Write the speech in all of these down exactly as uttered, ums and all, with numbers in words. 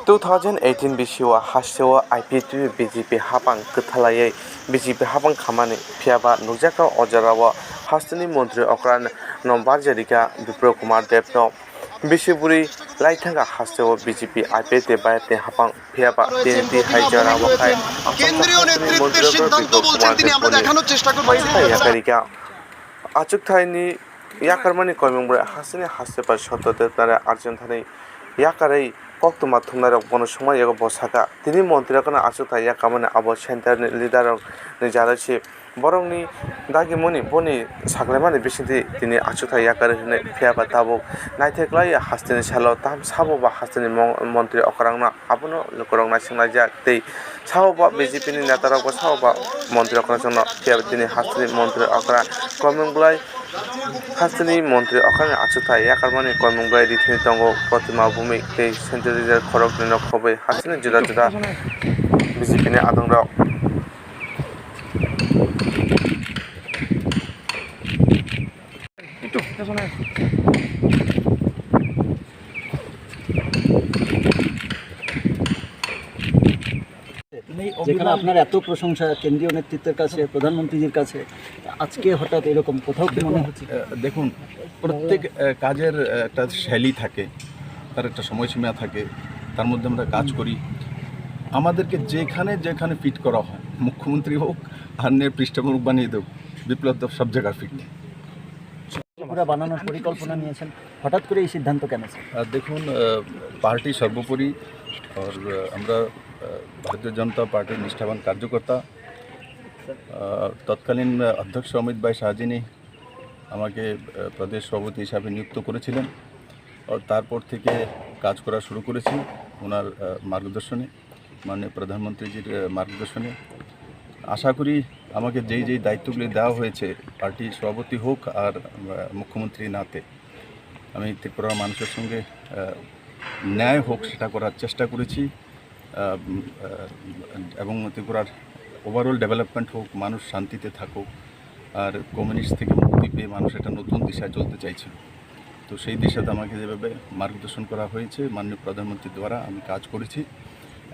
Two thousand eighteen bisio hasteo I P F T B J P hapang kwthalaiwi B J P hapang khamani, phiyaba nukjakha o jorao hasteni montri okra no barjarika Bipro Kumar Debno. Bisi bwrwi laithangkha hasteo B J P I P F T B J P hapang, phiyaba T N T hai jorao khai কেন্দ্রীয় নেতৃত্বের সিদ্ধান্ত বলছেন তিনি, আমরা দেখানোর চেষ্টা করব। Yakarika. Achukthai ni yakarmani koimung bai hasteni haste bai Sotto Debnare arjun thani yakarwi koktwma thumnairok bono songma yago bo sakha. Tini montri rokno achukthai yakarmani abo center ni leader rok ni jaroi si borokni dagimani boni saklaimani bisingtwi tini achukthai yakarwi hwnwi phiyaba tabuk naithai klai hasteni salo tam sabo ba hasteni mon-, montri okrangno abono lukurok naisinglaijak tei sabo ba B J P ni netarokbo sabo ba montri okrangno phiya tini hasteni montri okra koimung bwlai hasteni montri okrangni achukthai yakarmani koimung bwlai rithani tongo Protima Bhumik tei Sanitizer khoroknwino khobwi hasteni juda juda B J P ni adongrok. যেখানে আপনার এত প্রশংসা কেন্দ্রীয় নেতৃত্বের কাছে, প্রধানমন্ত্রীজির কাছে, আজকে হঠাৎ এরকম কোথাও কি মনে হচ্ছে? আহ, দেখুন, প্রত্যেক, আহ, কাজের, আহ, একটা শৈলী থাকে, তার একটা সময়সীমা থাকে, তার মধ্যে আমরা কাজ করি। আমাদেরকে যেখানে যেখানে ফিট করা হয়, মুখ্যমন্ত্রী হোক আর নে পৃষ্ঠপ্রমুখ বানিয়ে দেব, বিপ্লব দেব সব জায়গায় ফিট। ত্রিপুরা বানানোর পরিকল্পনা নিয়েছেন, হঠাৎ করে এই সিদ্ধান্ত কেন, স্যার? আহ, দেখুন, আহ, পার্টি সর্বোপরি, আর, আহ, আমরা, আহ, ভারতীয় জনতা পার্টির নিষ্ঠাবান কার্যকর্তা। আহ, তৎকালীন, আহ, অধ্যক্ষ অমিত ভাই শাহজিনী আমাকে, আহ, প্রদেশ সভাপতি হিসাবে নিযুক্ত করেছিলেন। আর তারপর থেকে কাজ করা শুরু করেছি ওনার, আহ, মার্গদর্শনে। মাননীয় প্রধানমন্ত্রীজির, আহ, মার্গদর্শনে। আশা করি আমাকে যেই যেই দায়িত্বগুলি দেওয়া হয়েছে, পার্টি সভাপতি হোক আর, আহ, মুখ্যমন্ত্রী নাতে আমি ত্রিপুরার মানুষের সঙ্গে, আহ, ন্যায় হোক, সেটা করার চেষ্টা করেছি। আহ, উম, আহ, এবং ত্রিপুরার ওভারঅল ডেভেলপমেন্ট হোক, মানুষ শান্তিতে থাকুক, আর কমিউনিস্ট থেকে মুক্তি পেয়ে মানুষ একটা নতুন দিশায় চলতে চাইছিল। তো সেই দিশাতে আমাকে যেভাবে মার্গদর্শন করা হয়েছে মাননীয় প্রধানমন্ত্রীর দ্বারা, আমি কাজ করেছি।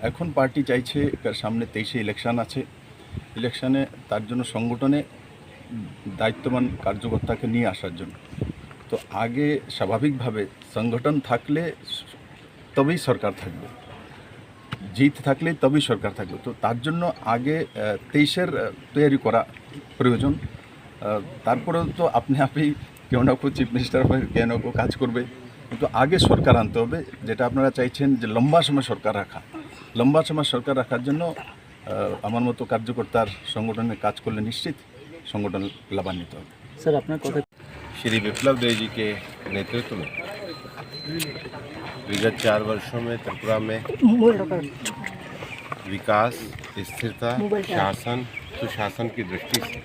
এখন পার্টি চাইছে, কার সামনে তেইশে ইলেকশন আছে, ইলেকশনে তার জন্য সংগঠনে দায়িত্ববান কার্যকর্তাকে নিয়ে আসার জন্য। তো আগে স্বাভাবিকভাবে সংগঠন থাকলে তবেই সরকার থাকবে, জিত থাকলে তবেই সরকার থাকবে। তো তার জন্য আগে, আহ, তেইশের, আহ, তৈরি করা প্রয়োজন। আহ, তারপরে তো আপনি আপনি কেউ না কেউ চিফ মিনিস্টার হবে, কেউ না কেউ কাজ করবে, কিন্তু আগে সরকার আনতে হবে। যেটা আপনারা চাইছেন যে লম্বা সময় সরকার রাখা, লম্বা সময় সরকার রাখার জন্য, আহ, আমার মতো কার্যকর্তার সংগঠনে কাজ করলে নিশ্চিত সংগঠন লাভান্বিত হবে। স্যার, আপনার কথা। श्री विप्लव देव जी के नेतृत्व में विगत चार वर्षों में त्रिपुरा में विकास, स्थिरता, शासन, सुशासन की दृष्टि से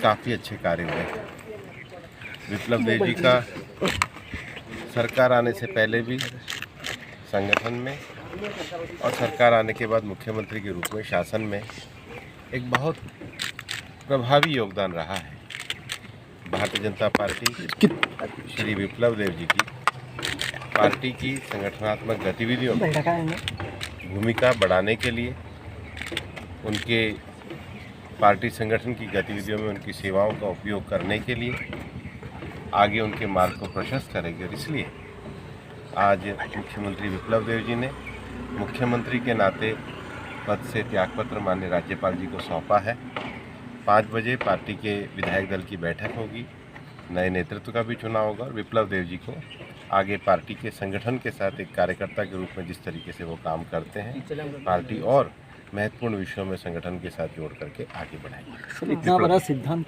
काफ़ी अच्छे कार्य हुए हैं। विप्लव देव जी का सरकार आने से पहले भी संगठन में और सरकार आने के बाद मुख्यमंत्री के रूप में शासन में एक बहुत प्रभावी योगदान रहा है भारतीय जनता पार्टी, श्री विप्लव देव जी की पार्टी की संगठनात्मक गतिविधियों में भूमिका बढ़ाने के लिए, उनके पार्टी संगठन की गतिविधियों में उनकी सेवाओं का उपयोग करने के लिए आगे उनके मार्ग को प्रशस्त करेगी। और इसलिए आज मुख्यमंत्री विप्लव देव जी ने मुख्यमंत्री के नाते पद से त्यागपत्र माननीय राज्यपाल जी को सौंपा है। पाँच बजे पार्टी के विधायक दल की बैठक होगी, नए नेतृत्व का भी चुनाव होगा और विप्लव देव जी को आगे पार्टी के संगठन के साथ एक कार्यकर्ता के रूप में जिस तरीके से वो काम करते हैं, पार्टी और महत्वपूर्ण विषयों में संगठन के साथ जोड़ करके आगे बढ़ाएगी। इतना बड़ा सिद्धांत।